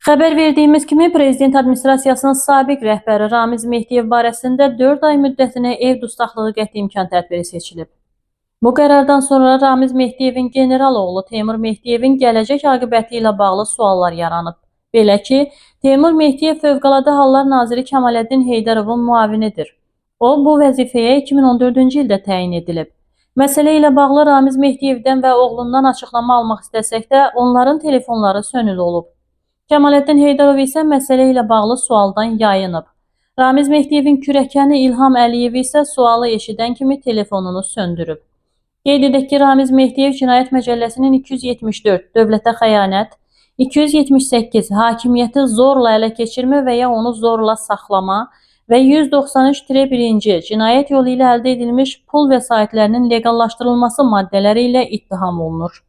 Xəbər verdiyimiz kimi Prezident Administrasiyasının sabiq rəhbəri Ramiz Mehdiyev barəsində 4 ay müddətinə ev dustaqlığı qəti imkan tədbiri seçilib. Bu qərardan sonra Ramiz Mehdiyevin general oğlu Teymur Mehdiyevin gələcək aqibəti ilə bağlı suallar yaranıb. Belə ki, Teymur Mehdiyev Fövqəladə Hallar Naziri Kəmaləddin Heydərovun müavinidir. O, bu vəzifəyə 2014-cü ildə təyin edilib. Məsələ ilə bağlı Ramiz Mehdiyevdən və oğlundan açıqlama almaq istəsək də, onların telefonları sönülü olub. Kəmaləddin Heydərov isə məsələ ilə bağlı sualdan yayınıb. Ramiz Mehdiyevin kürəkəni İlham Əliyev isə sualı eşidən kimi telefonunu söndürüb. Qeyd edək ki, Ramiz Mehdiyev Cinayət Məcəlləsinin 274 dövlətə xəyanət, 278 hakimiyyəti zorla ələ keçirmə və ya onu zorla saxlama və 193-1-ci cinayət yolu ilə əldə edilmiş pul vəsaitlərinin leqallaşdırılması maddələri ilə ittiham olunur.